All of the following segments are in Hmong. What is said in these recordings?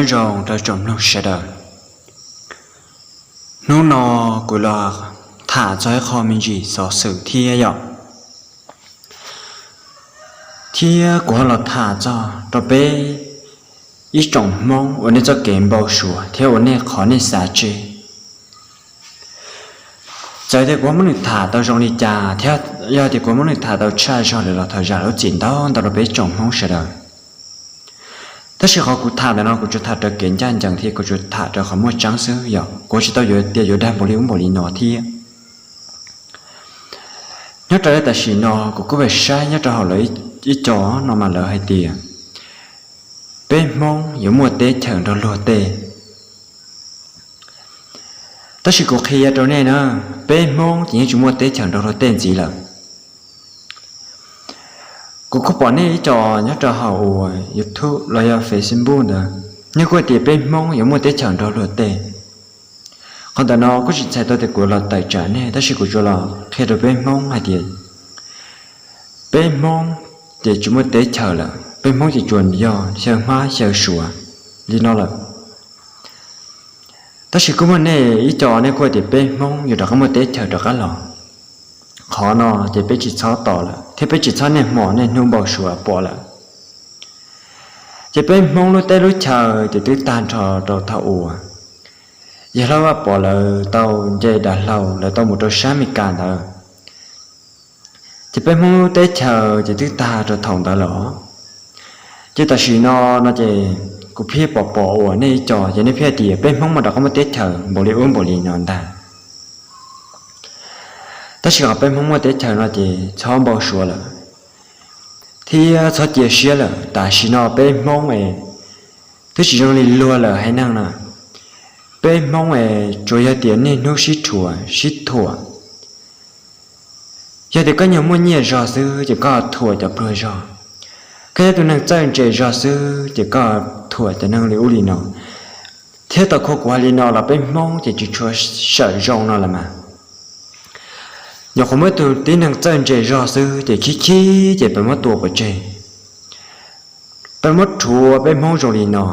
Nyob zoo rau tsoom mloog sawv daws. Hnub no kuv los tham txog ib qho me ntsis xov xwm thiab yom, thiab kuv ho los tham txog rau peb ib tsoom Hmoob uas nej txoj kev npau suav thiab uas nej qhov nej xav tseg. Txawm tias kuv muab nws tham tau zoo li cas thiab yog tias kuv muab nws tham tau tshaj zog lawm los thov zam lub txim ntau ntau rau peb ib tsoom Hmoob sawv daws. Tab sis qhov kuv tham ntawm no kuv tsuas tham raws kev ncaj ncees thiab kuv tsuas tham raws qhov muaj tseeb xwb yom, kuv tsis tau yuav tias yuav dag npaum li ub npaum li no thiab. Nyob raws li tam sim no kuv kuj pheej saib nyob rau hauv lawv ib co no mas lawv hais tias peb Hmoob yuav muaj teb chaws nrog luag tej. Tab sis kuv qhia rau nej na, peb Hmoob ces yeej tsis muaj teb chaws nrog luag tej ntxiv lawm. Kuv kuj pom nej ib co nyob rau hauv uas YouTube los yog Facebook ntawd, nej kuj tias peb Hmoob yuav muaj teb chaws nrog luag tej. Qhov ntawm no kuj tsis txhais tau tias kuv los tawm tsam nej, tab sis kuv tsuas los qhia rau peb Hmoob hais tias peb Hmoob ces tsis muaj teb chaws lawm, peb Hmoob ces tsuas yog xyaw hmab xyaw suav li no lawm. Tab sis kuj muaj nej ib co nej kuj tias peb Hmoob yuav rov qab muaj teb chaws rov qab los. Qhov no ces peb tsis txhob tos lawm thiab peb tsis txhob niaj hmo niaj hnub npau suav pom lawm. Ces peb Hmoob lub teb lub chaws ces twb tag nrho rau thaum uas yawg Hlob Vaj Pov lawv tau nce dav hlau lawv tau mus rau sab Amelikas ntawd. Ces peb Hmoob lub teb chaws ces twb tag rau thaum ntawd lawm. Ces tam sim no no ces kuv pheej pom pom uas nej ib co ces nej pheej tias peb Hmoob mas rov qab muaj teb chaws npaum li ub npaum li no ntag. Tab sis qhov peb Hmoob muaj teb chaws no ces txhob npau suav lawm thiab txhob cia siab lawm. Tam sim no peb Hmoob es twb tsis zoo li luag lawm haiv neeg na. Peb Hmoob es tsuas yog tias niaj hnub sib rhuav sib thuam. Yog tias koj nyuag muaj nyiaj zog xwb ces koj thuam cov pluag zog, koj yog tus neeg txawj ntse zog xwb ces koj thuam cov neeg li ub li no. Thiab tau khua kuv hais li no los peb Hmoob ces tsis tshua sawm zoo no lawm mas. Nyuam qhuav muaj ib tug tib neeg txawj ntse zog xwb ces khib khib ces peb muab tua pov tseg, peb muab rhuav peb Hmoob zoo li no,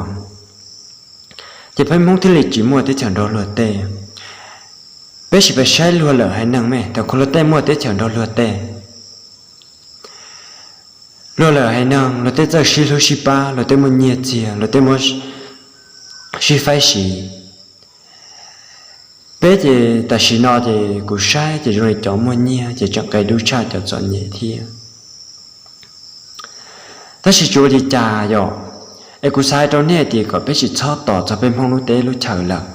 ces peb Hmoob thiaj li tsis muaj teb chaws nrog luag tej. Peb sim peb saib luag lawm haiv neeg me, thaum khuv luag tej muaj teb chaws nrog luag tej. Luag lawm haiv neeg luag tej txawj sib hlub sib pab, luag tej muaj nyiaj txiag, luag tej muaj sib faib siv. Peb ces tam sim no ces kuv saib ces zoo li cov muaj nyiaj ces tseem qia dub tshaj cov txom nyem thiab. Tab sis tsuas ua li cas yom, es kuv xav hais rau nej tias kom peb tsis txhob tos txog peb Hmoob lub teb lub chaws lawm.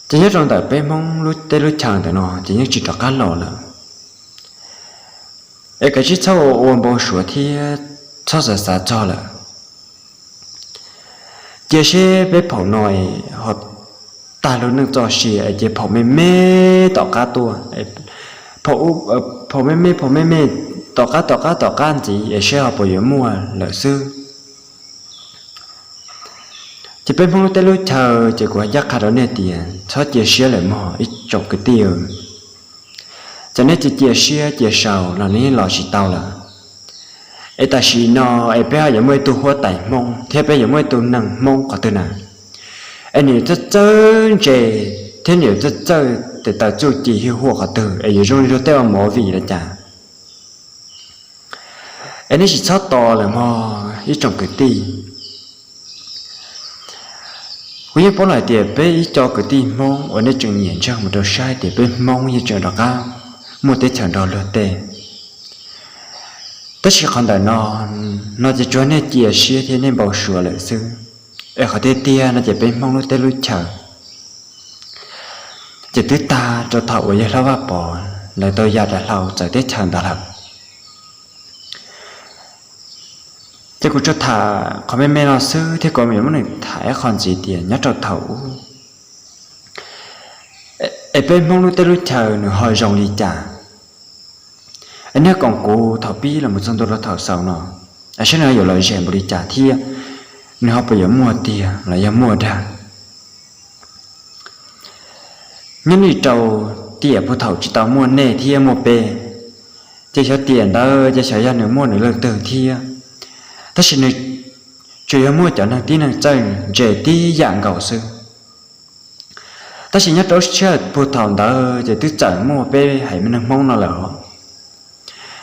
Ces nyob rau ntawm peb Hmoob lub teb lub chaws ntawm no ces yeej tsis rov qab los lawm. Es kav tsij txhob ua npau suav thiab txhob xav xav txog lawm. Cia seb peb phaum no ho tag lub neej txoj sia es cia phaum me me tom qab tuaj, phaum me me phaum me me tom qab tom qab tom qab ntxiv es seb ho puas yuav muaj lawm xwb. Ces peb Hmoob lub teb lub chaw ces kuv ncaj qha rau nej tias txhob cia siab lawm mog ib tsoom kwv tij. Txawm nej cia cia siab cia sau los nej los tsis tau lawm. Es tam sim no es peb ho yuav muaj ib tug huab tais Hmoob thiab peb yuav muaj ib tug neeg Hmoob qhov twg na, es nws yuav txawj txawj ntse thiab nws yuav txawj txawj tes taw txuj ci hwj huam qhov twg es yuav zoo li luag tej ua movie los cas. Es nej tsis txhob tos lawm mog ib tsoom kwv tij. Kuv yeej paub lawm hais tias peb ib co kwv tij Hmoob uas nej tseem nyiam ntseeg mus rau saib tias peb Hmoob yeej tseem rov qab muaj teb chaws nrog luag tej. Tab sis qhov ntawm no, no ces tsuas nej cia siab thiab nej npau suav lawm xwb. Es qhov tiag tiag no ces peb Hmoob lub teb lub chaws ces twb tag rau thaum uas yawg Hlob Vaj Pov lawv tau ya dav hlau txawv teb chaws ntawd lawm. Ces kuv tsuas tham qhov me me no xwb thiab kuv yuav muab nws tham ib qho ntxiv tias nyob rau thaum ub es peb Hmoob lub teb lub chaws nws ho zoo li cas. Es nej koom kuv thaum pib los mus txog ntua rau thaum xaus no, saib nws yuav lom zem npaum li cas thiab nws ho puas yuav muaj tiag los yog muaj dag. Nyob li rau tiam puag thaum tsis tau muaj nej thiab muaj peb, ces xyov tiam ntawd ces xyov yog nws muaj nws leej twg thiab. Tab sis nws tsuas yog muaj cov neeg tib neeg txawj ntse tib yam nkaus xwb. Tab sis nyob rau lub sij hawm puag thaum ntawd ces twb txawm muaj peb haiv neeg Hmoob no lawm os.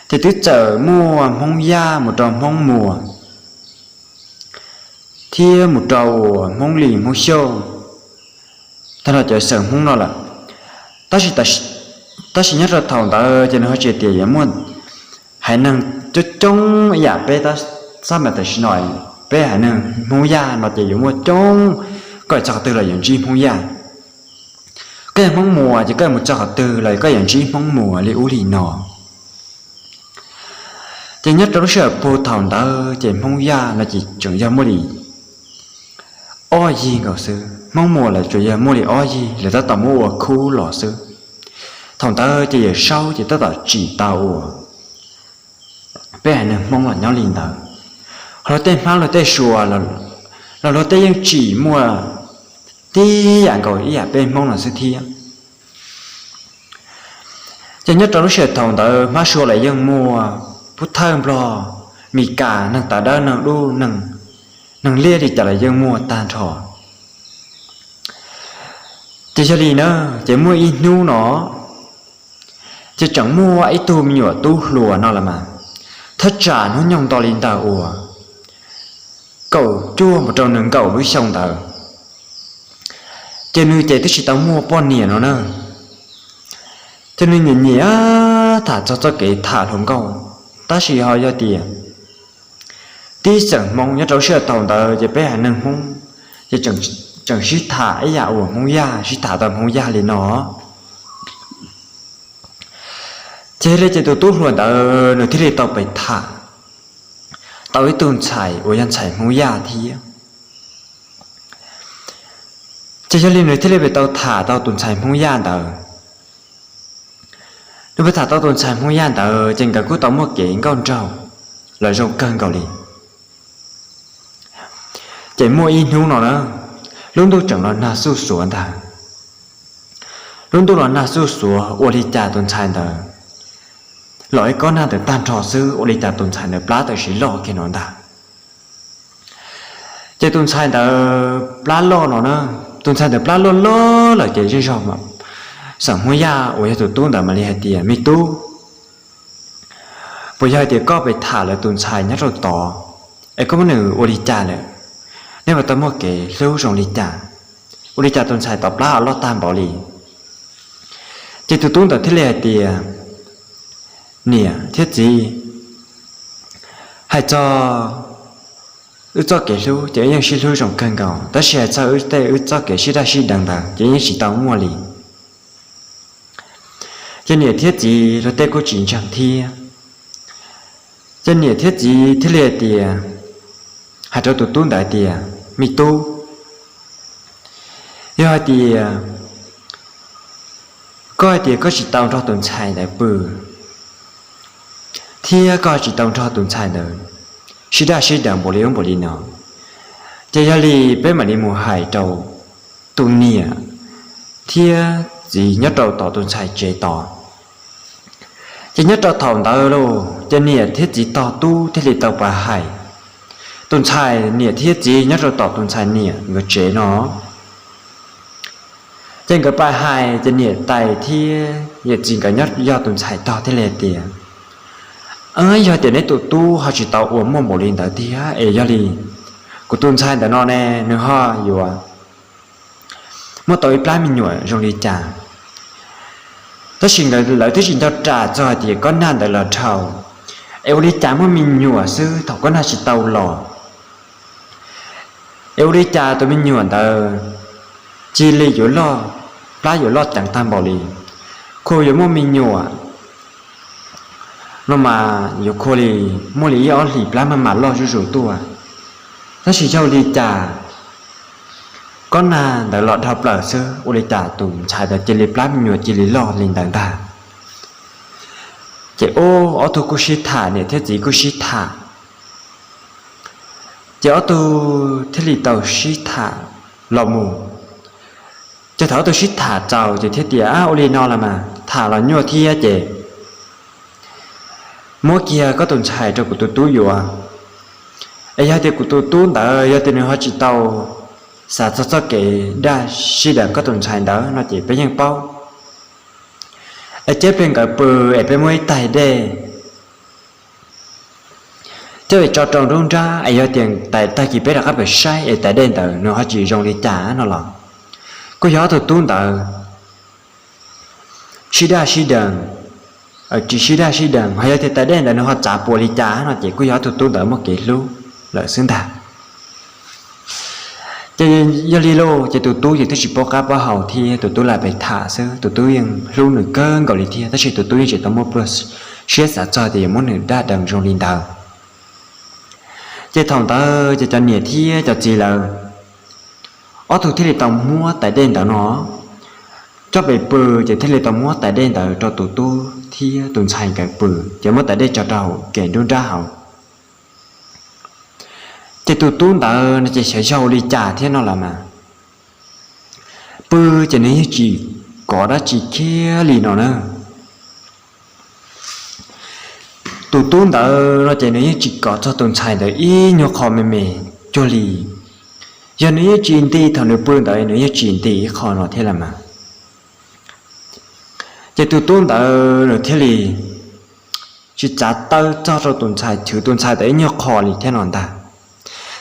Ces twb txawm muaj Hmoob Yaj mus rau Hmoob Muas, thiab mus rau uas Hmoob Lis Hmoob Xyooj, tag nrho cov xeem Hmoob no lawm. Tab sis, tab sis nyob rau thaum ntawd ces nws ho tsis tias yuav muaj haiv neeg coob coob ib yam peb tab, xab mas tam sim no peb haiv neeg Hmoob Yaj no ces yuav muaj coob, koj txog qhov twg los yuav ntsib Hmoob Yaj. Koj yog Hmoob Muas ces koj mus txog qhov twg los koj yuav ntsib Hmoob Muas li ub li no. Ces nyob rau lub sij hawm puag thaum ntawd ces Hmoob Yaj no ces tseem yog muaj li ob yig nkaus xwb, Hmoob Muas lawv tsuas yog muaj li ob yig, lawv tab tom muab ua khub los xwb. Thaum ntawd ces Yawm Saub ces tab tom tsim tau uas peb haiv neeg Hmoob los nyob li ntawd, ho luag tej hmab luag tej sua los luag tej yeej tsim muaj tib yam nkaus ib yam peb Hmoob no xwb thiab. Ces nyob rau lub sij hawm thaum ntawd hmab sua los yeej muaj, Pub Thawj, Nplog, Mes Kas, neeg Tav Dawb, neeg Dub, neeg Liaj li cas los yeej muaj tag nrho. Ces yog li na, ces muaj ib hnub no ces tseem muaj ib tug me nyuam tub hluas no los mas, thaj tsam hnub nyoog nto li ntawm uas kaum cuaj mus rau nees nkaum lub xyoo ntawd. Ces nws ces twb tsis tau muaj poj niam no na. Ces nws nyiam nyiam tham txog txoj kev tham hluas nkauj, tab sis ho yog tias tib xeem Hmoob nyob rau lub sij hawm thaum ntawd ces peb haiv neeg Hmoob ces tseem sib tham ib yam uas Hmoob Yaj sib tham tau Hmoob Yaj li no. Ces li ces tus tub hluas ntawd nws thiaj li tau pem tham tau ib tug ntxhais uas yog ntxhais Hmoob Yaj thiab. Ces yog li nws thiaj li pem tau tham tau tus ntxhais Hmoob Yaj ntawd. Nws pem tham tau tus ntxhais Hmoob Yaj ntawd ces nkawd kuj tau muaj kev nkauj nraug los zoo kawg nkaus li. Ces muaj ib hnub no na, lub ntuj tseem los nag xuj xuav ntag. Lub ntuj los nag xuj xuav ua li cas tus ntxhais ntawd los ib kob nag ntawd tag nrho xwb, ua li cas tus ntxhais ntawd plab tawm siv loj kiag no ntag. Ces tus ntxhais ntawd plab loj no na, tus ntxhais ntawd plab loj loj lawm ces zej zog xeem Hmoob Yaj uas yog tus tub ntawd mam li hais tias, Me tub, puas yog hais tias koj pem tham lawv tus ntxhais nyob rau tod es koj muab nws ua li cas lawm? Nej puas tau muaj kev hlub zoo li cas? Ua li cas tus ntxhais tod plab ho loj tag npaum li? Ces tus tub ntawd thiaj li hais tias, Niam thiab txiv, hais txog wb txoj kev hlub ces wb yeej sib hlub zoo kawg nkaus, tab sis hais txog wb tej wb txoj kev sib daj sib deev ntawd ces yeej tsis tau muaj li. Ces niam thiab txiv los tej kuj tsis ntseeg thiab. Ces niam thiab txiv thiaj li hais tias, hais rau tus tub ntawd tias, Me tub, yog hais tias koj hais tias koj tsis tau nrog tus ntxhais ntawd pw, thiab koj tsis tau nrog tus ntxhais ntawd sib daj sib deev npaum li ub npaum li no, ces yog li peb mam li mus hais rau tus niam thiab txiv nyob rau tom tus ntxhais tsev tod. Ces nyob rau thaum ntawd los ces niam thiab txiv tog tub thiaj li tau pais hais tus ntxhais niam thiab txiv nyob rau tom tus ntxhais niam nkawd tsev no. Ces nkawd pais hais ces niam tais thiab yawm txiv nkawd nyob yog tus ntxhais tog thiaj li hais tias, Yog tias neb tus tub ho tsis tau ua muaj npaum li ntawd tiag es yog li kuv tus ntxhais ntawm no ne, nws ho yuav muaj tau ib plab me nyuam zoo li cas? Tab sis nkawd lawv twb tsis nco ras txog hais tias kob nag ntawd los dhau, es ua li cas muaj me nyuam xwb thaum kob nag tsis tau los, es ua li cas tus me nyuam ntawd cia li yuav loj, plab yuav loj ceev tag npaum li, khuv yuav muaj me nyuam no mas yuav khuv li, muaj li ib ob hlis plab maj mam loj zuj zus tuaj. Tab sis yog li cas kob nag ntawd los dhau plaws xwb, ua li cas tus ntxhais ntawd cia li plab me nyuam cia li loj li ntawd ntag. Ces ob tug kuj sib tham, niam thiab txiv kuj sib tham. Ces ob tug thiaj li tau sib tham los mus. Ces thaum ob tug sib tham txaus ces thiaj tias, Ua li no los mas tham los nyuaj thiab ces muab kiag koj tus ntxhais rau kuv tus tub yuav, Es yog tias kuv tus tub ntawd yog tias nws ho tsis tau xav txog txoj kev daj sib deev koj tus ntxhais ntawd no ces peb yeej paub. Es cia peb nkawd pw es peb muab ib tais dej coj tso rau nruab nrab es yog tias tag kis peb rov qab pem saib es tais dej ntawd nws ho tsis zoo li cas no los, kuj yog ob tug tub ntawd sib daj sib deev, tsis sib daj sib deev, ho yog tias tais dej ntawd nws ho txav puas li cas no ces kuj yog ob tug tub ntawd muaj kev hlub lawm xwb ntag. Ces yog li lauj, ces tus tub ces twb tsis paub qab paub hau thiab, tus tub lam pem tham xwb, tus tub yeej hlub nws kawg nkaus li thiab, tab sis tus tub yeej tsis tau muaj plua siab xav txog tias yuav muab nws daj deev zoo li ntawd. Ces thaum ntawd ces cov niam thiab cov txiv lawv ob tug thiaj li tau muab tais dej ntawd no coj pem pw, ces thiaj li tau muab tais dej ntawd rau tus tub thiab tus ntxhais nkawd pw, ces muab tais dej tso rau hauv kem nruab nrab hauv. Ces tus tub ntawd no ces xyov yog ua li cas thiab no los mas, pw ces nws yeej tsis kov dab tsi kiag li no na. Tus tub ntawd no ces nws yeej tsis kov txog tus ntxhais ntawd ib nyuag qho me me cuag li. Yog nws yeej tsis nti thaum nws pw ntawd, nws yeej tsis nti ib qho no thiab los mas. Ces tus tub ntawd nws thiaj li tsis txav taw txog rau tus ntxhais, chwv tus ntxhais ntawd ib nyuag qho li thiab no ntag.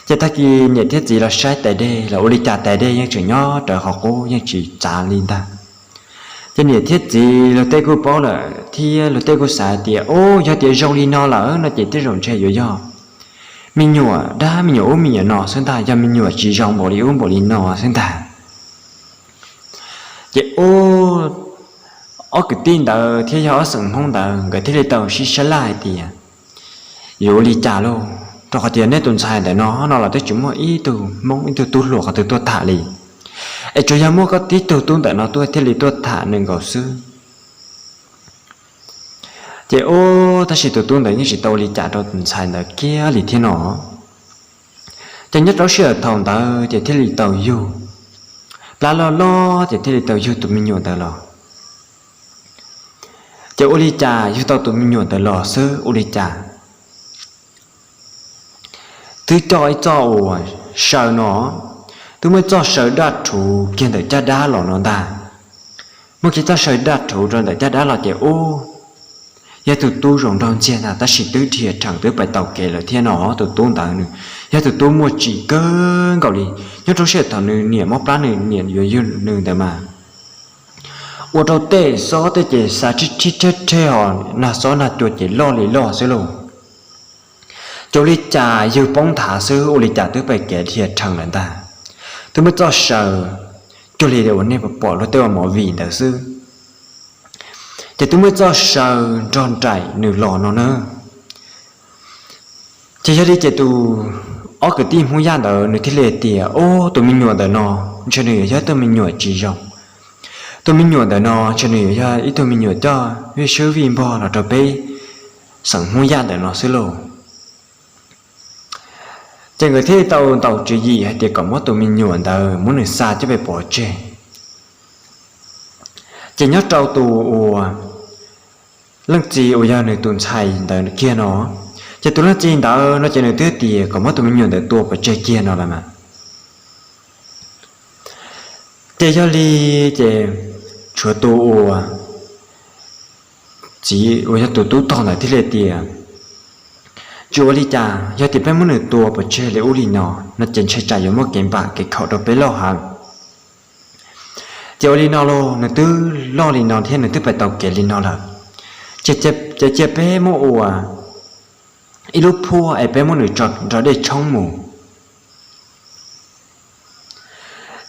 Ces tag kis niam thiab txiv los saib tais dej los ua li cas tais dej yeej tseem nyob rawv qhov qub yeej tsis txav li ntag. Ces niam thiab txiv luag tej kuj paub lawm thiab luag tej kuj xav hais tias, o, yog tias zoo li no lawm no ces tej zaum ntshe yuav yog me nyuam dab me nyuam ub me nyuam no xwb ntag, yog me nyuam tsis zoo npaum li ub npaum li no xwb ntag. Ces ub, ob kwv tij ntawd thiab yog ob xeem Hmoob ntawd nkawd thiaj li tau sib sab laj hais tias, yuav ua li cas lauj, rau qhov tias nej tus ntxhais ntawm no no los twb tsis muaj ib tug Hmoob ib tug tub hluas qhov twg tuaj tham li, es tsuas yog muaj koj tib tug tub ntawm no tuaj thiaj li tuaj tham nws nkaus xwb. Ces ub, tab sis tus tub ntawd yeej tsis tau ua li cas rau tus ntxhais ntawd kiag li thiab no. Ces nyob rau sij hawm thaum ntawd ces thiaj li tau yug, plab loj loj ces thiaj li tau yug tus me nyuam ntawd los. Ces ua li cas yug tau tus me nyuam ntawd los xwb ua li cas twb coj ib txoj uas saw no, twb muaj ib txoj saw daj rhuv kiag ntawm caj dab los no ntag. Muaj kiag txoj saw daj rhuv rau ntawm caj dab los ces ub, yog tus tub zoo nraug ntxiag ntag tab sis twb dhia rhees twb pais taus kev lawm thiab no. Tus tub ntawd nws yog tus tub muaj tsim kawg nkaus li, nyob rau sij hawm thaum nws niam mob plab nws niam yuav yug nws ntawd mas ua rau tej xob tej ces xav rhib rhib rheb rheb ho nag xob nag cua ces loj li loj xwb lauj. Ces ua li cas yug poob nthav xwb ua li cas twb pais kev dhia rhees lawm ntag. Twb muaj txoj saw cuag li uas nej pom luag tej ua movie ntawd xwb. Ces twb muaj txoj saw nrog nraim nws los no na. Ces yog li ces tus ob kwv tij Hmoob Yaj ntawd nws thiaj li hais tias, o, tus me nyuam ntawm no ntshe nws yuav yog ib tug me nyuam tsis zoo. Tus me nyuam ntawm no ntshe nws yuav yog ib tug me nyuam coj vij swb vij npog los rau peb xeem Hmoob Yaj ntawm no xwb lauj. Ces nkawd thiaj li tau ntaus tswv yim hais tias kom muab tus me nyuam ntawd muab nws xa coj pais pov tseg. Ces nyob rau tus uas leej txiv uas yog nws tus ntxhais ntawd kiag no, ces tus leej txiv ntawd no ces nws twb tias kom muab tus me nyuam ntawd tua pov tseg kiag no los mas. Ces yog li ces tshuav tus uas txiv uas yog tus tub tog ntawd thiaj li tias, tsis ua li cas, yog tias peb muab nws tua pov tseg li ub li no no ces ntshe tsam yuav muaj kev npam kev khaum rau peb loj heev. Ces ua li no los nws twb loj li no thiab nws twb pais taus kev li no lawm, ces cia peb muab ua ib lub phuaj es peb muab nws tso nrog dej tshoob mus.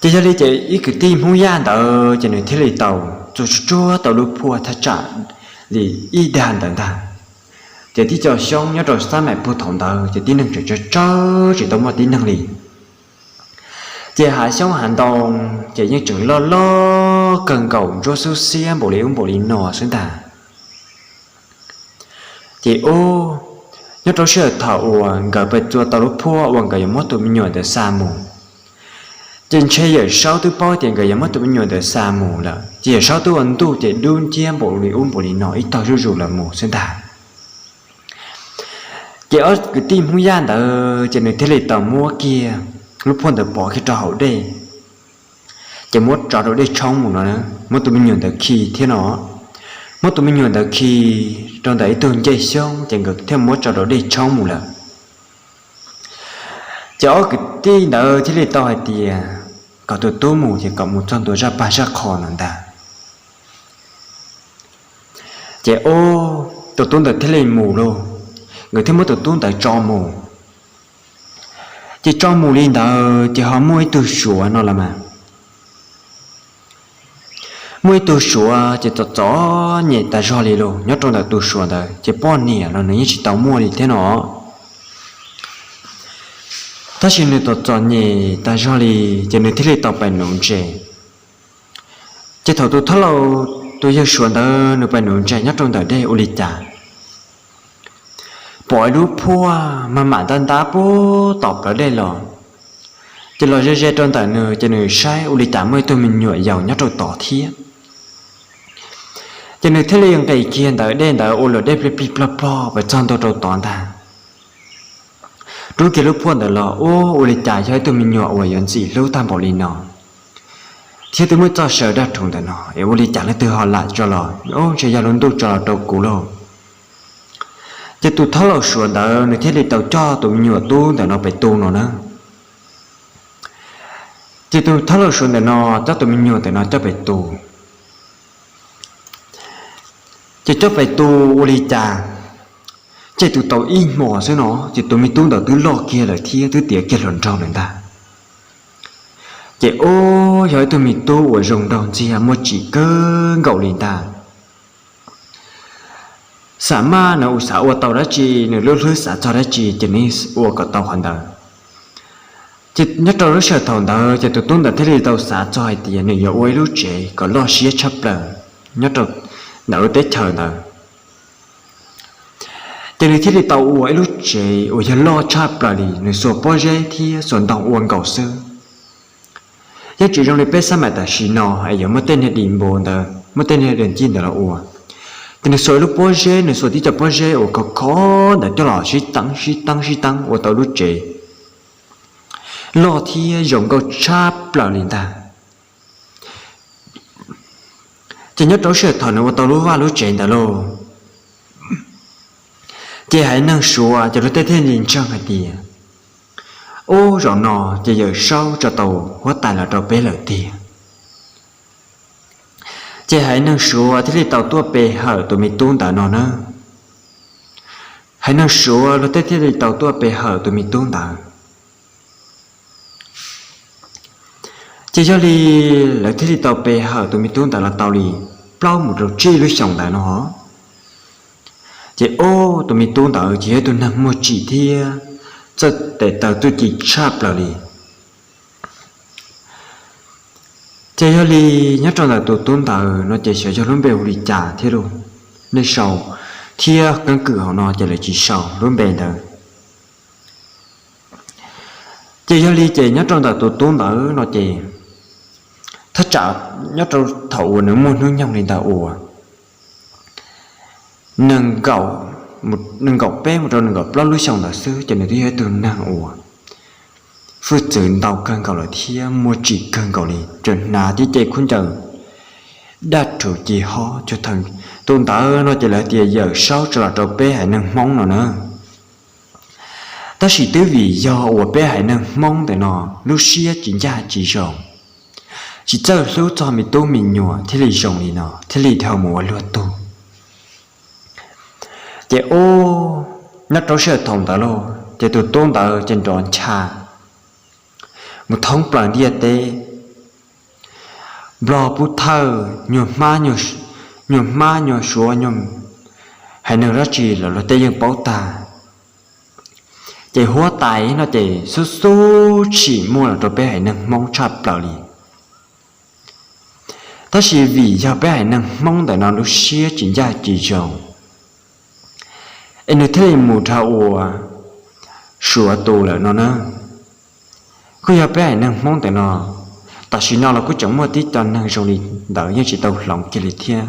Ces yog li ces ib kwv tij Hmoob Yaj ntawd ces nws thiaj li tau txua tsuag tsuag tau lub phuaj thaj tsam li ib dag ntawd ntag. Ces tib co xyoob nyob rau sab maim pug thaum ntawd ces tib neeg tseem tsawg tsawg tsis tau muaj tib neeg li. Ces hav xyoob hav ntoo ces yeej tseem loj loj kawg nkaus ntsuab xub xiab npaum li ub npaum li no xwb ntag. Ces ub, nyob rau sij hawm thaum uas nkawd pais txua tau lub phuaj uas nkawd yuav muab tus me nyuam ntawd xa mus, ces ntshe Yawm Saub twb paub tias nkawd yuav muab tus me nyuam ntawd xa mus lawm, ces Yawm Saub twb ua ntuj ces dub nciab npaum li ub npaum li no ib tog zuj zus lawm mus xwb ntag. Ces ob kwv tij Hmoob Yaj ntawd ces nws thiaj li tau muab kiag lub phuaj ntawd pov kiag rau hauv dej, ces muab tso rau dej tshoob mus no, muab tus me nyuam ntawd khi thiab no, muab tus me nyuam ntawd khi rau ntawm ib tug ncej xyoob ces nkawd thiaj muab tso rau dej tshoob mus lawm. Ces ob kwv tij ntawd thiaj li tau hais tias kom tus tub mus ces kom mus txog ntua zaj pag zaj qho no ntag. Ces tus tub ntawd thiaj li mus lauj, nkawd thiaj muab tus tub ntawd tso mus. Ces tso mus li ntawd ces ho muaj ib tug Suav no los mas, muaj ib tug Suav ces txom txom nyem tas zog li lauj. Nyob rau ntawm tus Suav ntawd ces poj niam los nws yeej tsis tau muaj li thiab no. Tab sis nws txom txom nyem tas zog li, ces nws thiaj li tau pais nuv ntses. Ces thaum tus thab laus, tus yawg Suav ntawd nws pais nuv ntses nyob rau ntawm dej ua li cas, pom ib lub phuaj maj mam ntab ntab puag tom plawv dej los, ces los ze ze rau ntawm nws ces nws saib ua li cas muaj ib tug me nyuam yaus nyob rau tod thiab. Ces nws thiaj li nqis kiag ntawm dej ntawd ua luam dej plig plig plog plog pes txog ntua rau tod ntag. Rub kiag lub phuaj ntawd los ua ua li cas yog ib tug me nyuam uas yuav ntxim hlub tag npaum li no, thiab twb muaj txoj saw daj rhuv ntawm no es ua li cas leej twg ho lam tso los, ntshe yog lub ntuj tso los rau kuv lauj. Ces tus thab laus Suav ntawd nws thiaj li tau coj tus me nyuam tub ntawm no pem tu no na. Ces tus thab laus Suav ntawm no coj tus me nyuam ntawm no coj pem tu. Ces coj pem tu ua li cas, ces tus tau ib hmos xwb no ces tus me tub ntawd twb loj kiag lawm thiab twb tiav kiag hluas nraug lawm ntag. Ces ub, yog ib tug me tub uas zoo nraug ntxiag muaj tsim kawg nkaus li ntag. Xam maj nws ua xav ua tau dab tsi, nws lub hlwb xav txog dab tsi ces nws ua kom tau qhov ntawd. Ces nyob rau lub sij hawm thaum ntawd ces tus tub ntawd thiaj li tau xav txog hais tias nws yuav ua ib lub tsev kom loj siab tshaj plaws nyob rau ntawm lub teb chaws ntawd. Ces nws thiaj li tau ua ib lub tsev uas yog loj tshaj plaws li, nws xuas pob zeb thiab xuas ntoo ua nkaus xwb. Yeej tsis zoo li peb xab maim tam sim no es yuav muaj tej niag di npu ntawd, muaj tej niag di ncij ntawd los ua. Ces nws xuas ib lub pob zeb, nws xuas tib co pob zeb uas khov khov ntawd coj los sib teeb sib teeb sib teeb ua tau lub tsev loj thiab zoo nkauj tshaj plaws li ntag. Ces nyob rau lub sij hawm thaum nws ua tau lub vaj lub tsev ntawd lauj, ces haiv neeg Suav ces luag tej thiaj li ntseeg hais tias, ub, zaum no ces Yawm Saub tso tau huab tais los rau peb lawm tiag. Ces haiv neeg Suav thiaj li tau tuaj pe hawm tus me tub ntawd no na. Haiv neeg Suav luag tej thiaj li tau tuaj pe hawm tus me tub ntawd. Ces yog li lawv thiaj li tau pe hawm tus me tub ntawd los tau li plaub mus rau tsib lub xyoos ntawd no. Ces ub, tus me tub ntawd ces yog ib tug neeg muaj tsim thiab txawj tes taw txuj ci tshaj plaws li. Ces yog li nyob rau ntawm tus tub ntawd no ces xyov yog lub npe hu li cas thiab lauj, nej sau thiab keeb kwm hauv no ces lawv tsis sau lub npe ntawd. Ces yog li ces nyob rau ntawm tus tub ntawd no ces thaj tsam nyob rau thaum uas nws muaj hnub nyoog li ntawd uas nees nkaum peb mus rau nees nkaum plaub lub xyoo ntawd xwb ces nws twb yog ib tug neeg uas hwj txwv ntau kawg nkaus lawm thiab muaj tsim kawg nkaus li, tseem hnav tib ce khaub ncaws daj rhuv ci hob cuag theem. Tus ntawd no ces lawv tias Yawm Saub tso los rau peb haiv neeg Hmoob no na. Tab sis twb vim yog uas peb haiv neeg Hmoob ntawm no lub siab tsis ncaj tsis zoo, tsis txawj hlub txog me tub me nyuam thiaj li zoo li no thiaj li dhau mus ua luag tug. Ces ub, nyob rau sij hawm thaum ntawd lauj ces tus tub ntawd ces nrov ncha mus thoob plaws ntiaj teb, Nplog, Pub Thawj, nyuag Hmab, nyuag Suav, haiv neeg dab tsi los luag tej yeej paub tag. Ces huab tais no ces xub xub tshim muaj los rau peb haiv neeg Hmoob tshaj plaws li. Tab sis vim yog peb haiv neeg Hmoob ntawm no lub siab tsis ncaj tsis zoo, es nws thiaj li mus dhau ua Suav tus lawm no na. Kuj yog peb haiv neeg Hmoob ntawm no, tam sim no los kuj tseem muaj tib co neeg zoo li ntawd yeej tsis tau hloov kiag li thiab.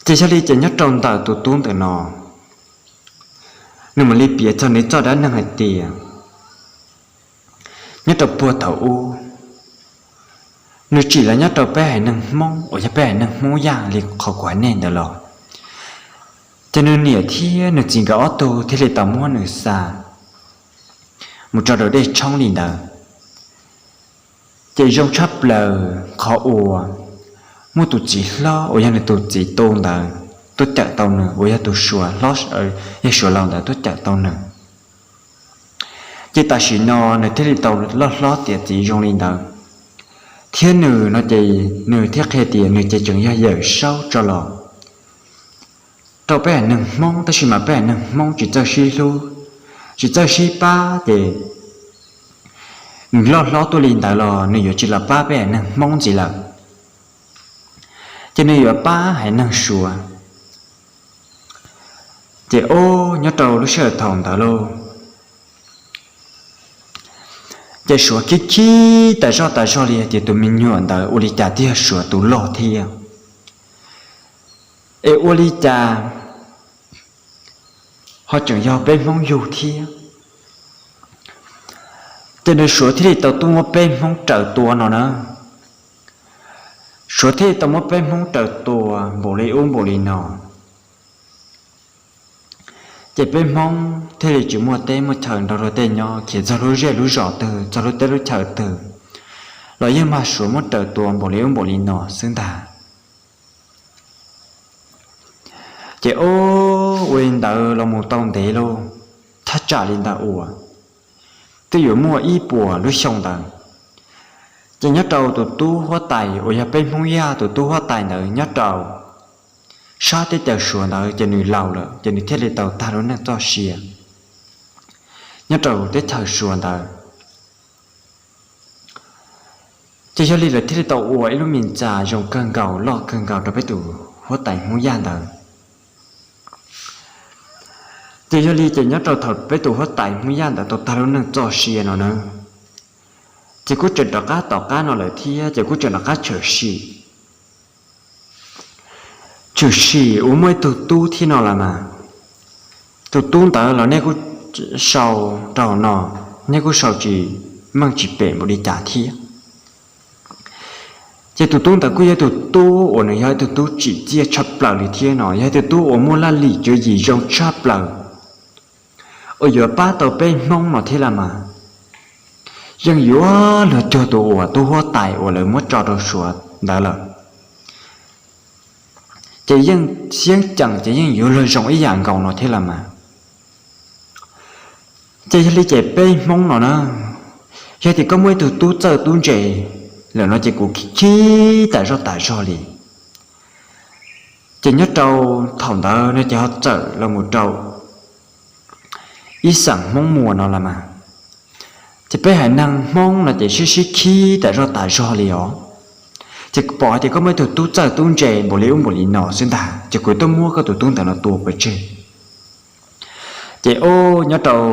Ces yog li ces nyob rau ntawm tus tub ntawm no, nws mam li piav txog nws txoj dab neeg hais tias nyob rau puag thaum ub, nws tsim los nyob rau peb haiv neeg Hmoob uas yog peb haiv neeg Hmoob Yaj li qhov kuv hais nej ntawd los, ces nws niam thiab nws txiv nkawd ob tug thiaj li tau muab nws xa mus rau dej tshoob li ntawd. Ces zoo tshaj plaws qhov uas muaj tus txiv hlob uas yog nws tus txiv tu ntawd tuaj cawm tau nws, uas yog tus suav hlob, yog suav laus ntawd tuaj cawm tau nws. Ces tam sim no nws thiaj li tau loj hlob tiav txiv zoo li ntawd, thiab nws no ces nws thiaj qhia tias nws ces tseem yog Yawm Saub tso los rau peb haiv neeg Hmoob, tab sis mas peb haiv neeg Hmoob tsis txawj sib hlub, tsis txawj sib pab ces nws loj hlob tuaj li ntawd los nws yuav tsis los pab peb haiv neeg Hmoob ntxiv lawm, ces nws yuav pab haiv neeg Suav. Ces ob nyob rau lub sij hawm thaum ntawd lauj, ces Suav khib khib tas zoj tas zog li hais tias tus me nyuam ntawd ua li cas thiaj yog Suav tus loj thiab, es ua li cas ho tseem yog peb Hmoob yug thiab. Ces nws Suav thiaj li tau tuaj muab peb Hmoob raws tua no na. Suav thiaj li tau muab peb Hmoob raws tua npaum li ub npaum li no. Ces peb Hmoob thiaj li tsis muaj teb muaj chaw nrog luag tej nyob, khiav txog lub zej lub zos twg, txog lub teb lub chaw twg los yeej mag Suav muab raws tua npaum li ub npaum li no xwb ntag. Ces ob ua li ntawd los mus tau ntev lauj, thaj tsam li ntawd uas twb yuav muaj ib puas lub xyoo ntawd, ces nyob rau tus tub huab tais uas yog peb Hmoob Yaj tus tub huab tais ntawd nyob rau sab teb chaws Suav ntawd ces nws laus lawm ces nws thiaj li tau tag lub neej txoj sia nyob rau teb chaws Suav ntawd. Ces yog li lawv thiaj li tau ua ib lub me ntxa zoo kawg nkaus loj kawg nkaus rau peb tus huab tais Hmoob Yaj ntawd. Ces yog li ces nyob rau thaum peb tus huab tais Hmoob Yaj ntawd tau tag lub neej txoj sia no na, ces kuj tseem rov qab tom qab no lawm thiab ces kuj tseem rov qab tshwm sim tshwm sim uas muaj ib tug tub thiab no los mas, tus tub ntawd los nej kuj sau rau no, nej kuj sau tsis meej tsis pem npaum li cas thiab. Ces tus tub ntawd kuj yog tus tub uas nws yog ib tug tub tsim txiaj tshaj plaws li thiab no, yog ib tug tub uas muaj laj lim tswv yim zoo tshaj plaws uas yuav pab tau peb Hmoob no thiab los mas, yeej yuav luag cuag tus uas tub huab tais uas lawv muab tso rau Suav ntawd lawm, ces yeej siab cees ces yeej yuav luag zoo ib yam nkaus no thiab los mas. Ces yog li ces peb Hmoob no na, yog tias koj muaj ib tug tub txawj tub ntse lawm no ces kuv khib khib tas zoj tas zog li. Ces nyob rau thaum ntawd no ces ho txawm los mus rau ib xeem Hmoob Muas no los mas, ces peb haiv neeg Hmoob no ces sib sib khib tas zoj tas zog li os. Ces pom hais tias koj muaj ib tug tub txawj tub ntse npaum li ub npaum li no xwb ntag ces kuv tuaj muab koj tus tub ntawd no tua pov tseg. Ces ob nyob rau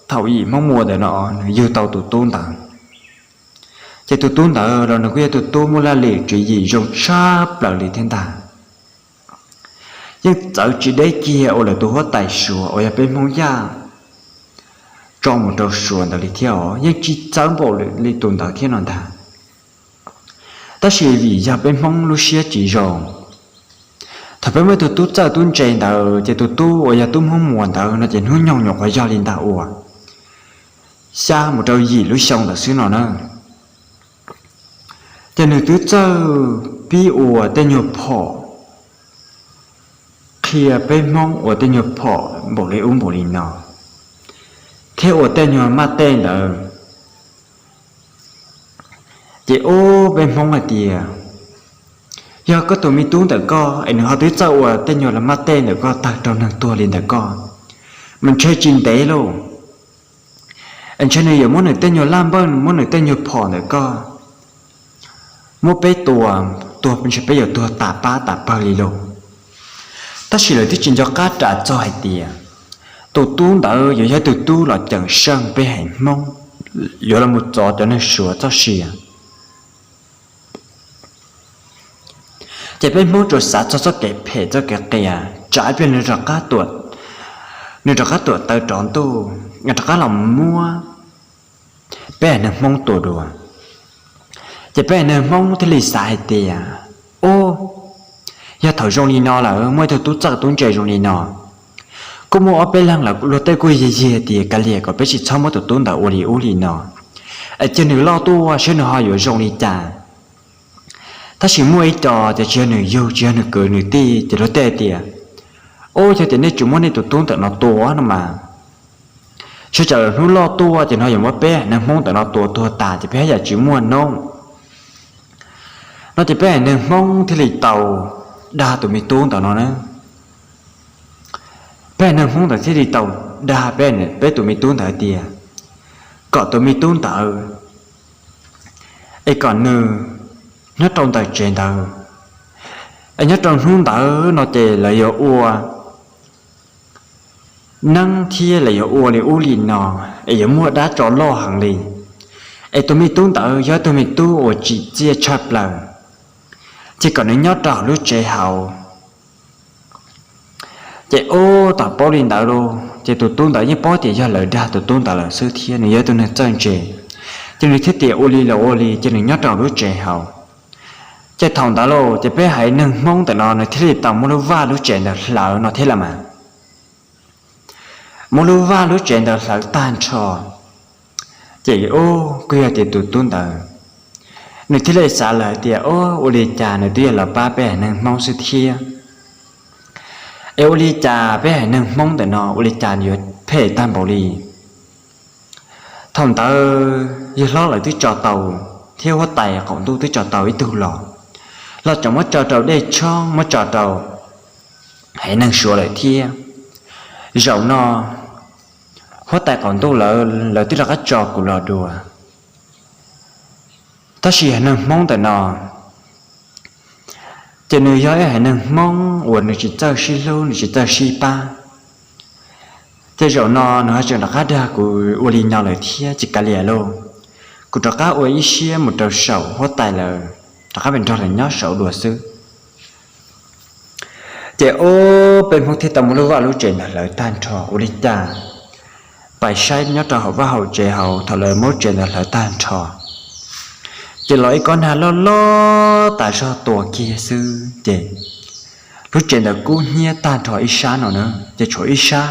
thaum yim Hmoob Muas ntawd no nws yug tau tus tub ntawd. Ces tus tub ntawd los nws kuj yog tus tub muaj laj lim tswv yim zoo tshaj plaws li thiab ntag. Yeej txawv tsis deb kiag uas lawv tus huab tais Suav uas yog peb Hmoob Yaj tso mus rau Suav ntawd li thiab os, yeej tsis txawv npaum li tus ntawd thiab no ntag. Tab sis vim yog peb Hmoob lub siab tsis zoo, thaum peb muaj tus tub txawj tub ntse ntawd ces tus tub uas yog tub Hmoob Muas ntawd no ces hnub nyoog nyuam qhuav yog li ntag uas xya mus rau yim lub xyoo ntawd xwb no na. Ces nws twb txawj pib ua tej nyuag phom qhia peb Hmoob ua tej nyuag phom npaum li ub npaum li no, thiab ua tej nyuag maj tej ntawd. Ces ub peb Hmoob hais tias, yog koj tus me tub ntawm koj es nws ho twb txawj ua tej nyuag los maj tej ntawm koj tawg rau neeg tuag li ntawm koj, mas ntshe tsis ntev lauj, es ntshe nws yuav muab nws tej nyuag laj npawj, muab nws tej nyuag phom ntawm koj muab peb tua, tuag ntshe peb yuav tuag tas pab tas pawg li lauj. Tab sis lawv twb tsis nco qab ras txog hais tias tus tub ntawd yuav yog tus tub los ceem seej peb haiv Hmoob, yuav los mus txov cov neeg Suav txoj sia. Ces peb Hmoob tsuas xav txog txoj kev phem txoj kev qias, tsam ib pliag nws rov qab tuam nws rov qab tuam taw rov ntuj, rov qab los muab peb haiv neeg Hmoob tua dua. Ces peb haiv neeg Hmoob thiaj li xav hais tias, Ub, yog thaum zoo li no lawm, muaj ib tug tub txawj tub ntse zoo li no, kuj muaj ob peb leeg lawm, luag tej kuj yig yig tias kav liam kom peb tsis txhob muab tus tub ntawd ua li ub li no, es cia nws loj tuaj saib nws ho yuav zoo li cas. Tab sis muaj ib co ces tsis yog nws yug, tsis yog nws kwv nws tij, ces luag tej tias, Ub, yog tias nej tsis muab nej tus tub ntawm no tua no mas, sawv tsees hnub loj tuaj ces no yuav muab peb haiv neeg Hmoob ntawm no tua tuag tas ces peb haj yam tsis muaj noob. No ces peb haiv neeg Hmoob thiaj li tau dag tus me tub ntawd no na. Peb haiv neeg Hmoob ntawd thiaj li tau dag peb, peb tus me tub ntawd tias kom tus me tub ntawd es kom nws nyob rau ntawm tsev ntawd, es nyob rau hnub ntawd no ces lawv yuav ua neeb thiab lawv yuav ua li ub li no, es yuav muaj dab tsov loj heev li. Es tus me tub ntawd yog ib tug me tub uas tsim txiaj tshaj plaws, ces kom nws nyob rau hauv lub tsev hauv. Ces ub, thaum paub li ntawd lauj, ces tus tub ntawd yeej paub tias yog lawv dag tus tub ntawd lawm xwb thiab nws yog ib tug neeg txawj ntse, ces nws thiaj tias ua li los ua li ces nws nyob rau lub tsev hauv. Ces thaum ntawd lauj, ces peb haiv neeg Hmoob ntawm no nws thiaj li tau muab lub vaj lub tsev ntawd hlawv no thiab los mas, muab lub vaj lub tsev ntawd hlawv tag nrho. Ces ub, kuj yog tias tus tub ntawd nws thiaj li xav lawm tias, Ub, ua li cas nws twb yog los pab peb haiv neeg Hmoob xwb thiab, es ua li cas peb haiv neeg Hmoob ntawm no ua li cas yuav phem tag npaum li? Thaum ntawd yawg hlob lawv twb tso tau, thiab huab tais qaum ntuj twb tso tau ib tug los, los tseem muab tso rau dej tshoob, muab tso rau haiv neeg Suav lawm thiab. Zaum no huab tais qaum ntuj lawv, lawv twb rov qab tso kuv los dua. Tab sis haiv neeg Hmoob ntawm no ces nws yog ib haiv neeg Hmoob uas nws tsis txawj sib hlub, nws tsis txawj sib pab. Ces zaum no nws ho tseem rov qab dag kuv ua li no lawm thiab, tsis kav liam lauj, kuv rov qab ua ib siab mus rau saum huab tais lawv, rov qab pem nrog lawv nyob saud dua xwb. Ces ub, peb Hmoob thiaj tau muab lub vaj lub tsev ntawd hlawv tag nrho. Ua li cas pais saib nyob rau hauv vaj hauv tsev hauv, thaum lawv muab tsev ntawd hlawv tag nrho, ces los ib kob nag loj loj tas zog tua kiag xwb ces lub tsev ntawd kub hnyiab tag nrho ib sab no na, ces tshuav ib sab.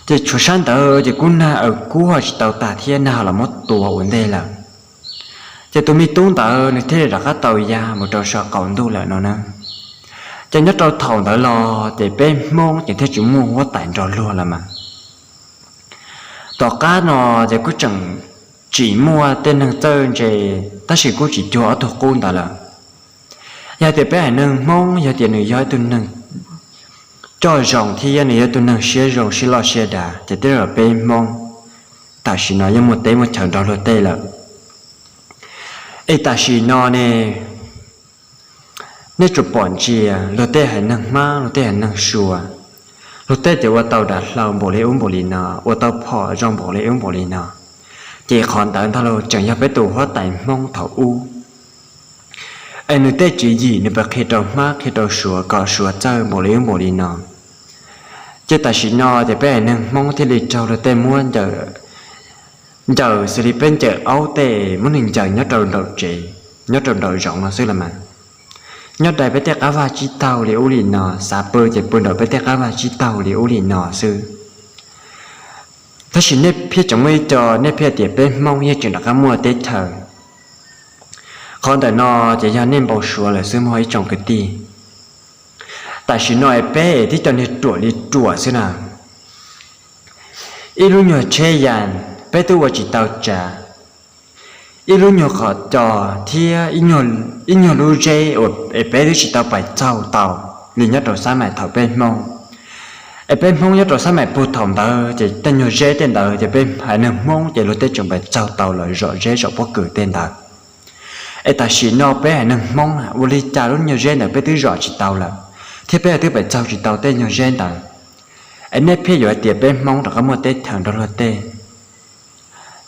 Ces tshuav sab ntawd ces kub nag aws kub ho tsis tau tag thiab, nag ho los muab tua ua ntej lawm. Ces tus me tub ntawd nws thiaj li rov qab tau ya mus rau saum qaum ntuj lawm no na. Ces nyob rau thaum ntawd los ces peb Hmoob ces thiaj tsis muaj huab tais nrog luag lawm mas. Tom qab no ces kuj tseem tsis muaj tej neeg txawj ntse, tab sis kuj tsis cuag ob tug qub ntawd lawm. Yog tias peb haiv neeg Hmoob yog tias nws yog ib tug neeg coj zoo thiab nws yog ib tug neeg siab zoo siab loj siab dav ces tej zaum peb Hmoob tam sim no yeej muaj teb muaj chaw nrog luag tej lawm. Es tam sim no ne, nej tsuas pom ntsia luag tej haiv neeg Hmab, luag tej haiv neeg Suav, luag tej ces ua tau dav hlau npaum li ub npaum li no, ua tau phom zoo npaum li ub npaum li no, ces qhov ntawd ntag los tseem yog peb tus huab tais Hmoob thaum ub. Es nws tej tswv yim nws pab qhia rau Hmab qhia rau Suav kom Suav txawj npaum li ub npaum li no. Ces tam sim no ces peb haiv neeg Hmoob thiaj li raug luag tej muab ncaws xws li peb ncaws aub tej, muab nws ncaws nyob rau nraum tsev, nyob rau nraum zoov no xwb los mas. Nyob dai peb tej qab vaj tsib taug li ub li no, xav pw ces pw nraum peb tej qab vaj tsib taug li ub li no xwb. Tab sis nej pheej tseem muaj ib co nej pheej tias peb Hmoob yeej tseem rov qab muaj teb chaws. Qhov ntawm no ces yog nej npau suav lawm xwb mog ib tsoom kwv tij. Tam sim no es peb es tib co niag ruam li ruam xwb na. Ib lub nyuag tsheb yas peb twb ua tsis tau tsav, ib lub nyuag qhov cos thiab ib nyuag lub zeb uas es peb twb tsis tau pais txaug tau li nyob rau xab mais thaum peb Hmoob. Es peb Hmoob nyob rau xab mais puag thaum ntawd ces tej nyuag zeb tej ntawd ces peb haiv neeg Hmoob ces luag tej tseem pais txaug tau los zom zeb zom pob kws tej ntawd. Es tam sim no peb haiv neeg Hmoob na ua li cas lub nyuag zeb ntawd peb twb zom tsis tau lawm, thiab peb twb pais txaug tsis tau tej nyuag zeb ntawd. Es nej pheej yuav hais tias peb Hmoob rov qab muaj teb chaws nrog luag tej,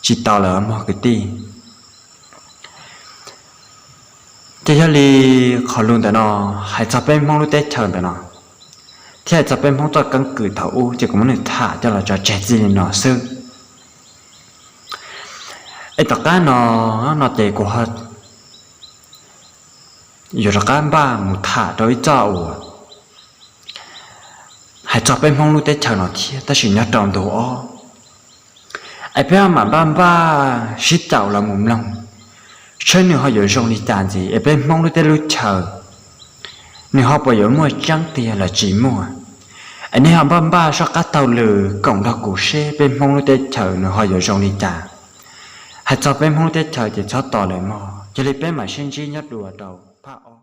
tsis tau lawm mog kwv tij. Ces yog li qhov lus ntawm no hais txog peb Hmoob lub teb chaws ntawm no, thiab hais txog peb Hmoob txoj keeb kwm thaum ub ces kuv muab nws tham coj los tso tseg txij li no xwb. Es tom qab no, no ces kuv yuav rov qab npaj mus tham rau ib txoj uas hais txog peb Hmoob lub teb chaws no thiab tab sis nyob rau ntu ob. Es peb ho mam npaj npaj sib caum los mus mloog, saib nws ho yuav zoo li cas ntxiv es peb Hmoob lub teb lub chaws nws ho puas yuav muaj tseeb tiag los tsis muaj. Es nej ho npaj npaj soj qab taug lw koom nrog kuv seb peb Hmoob lub teb chaws nws ho yuav zoo li cas. Hais txog peb Hmoob lub teb chaws ces txhob tos lawm mog, cia li peb mam sib ntsib nyob dua rau phaj ob.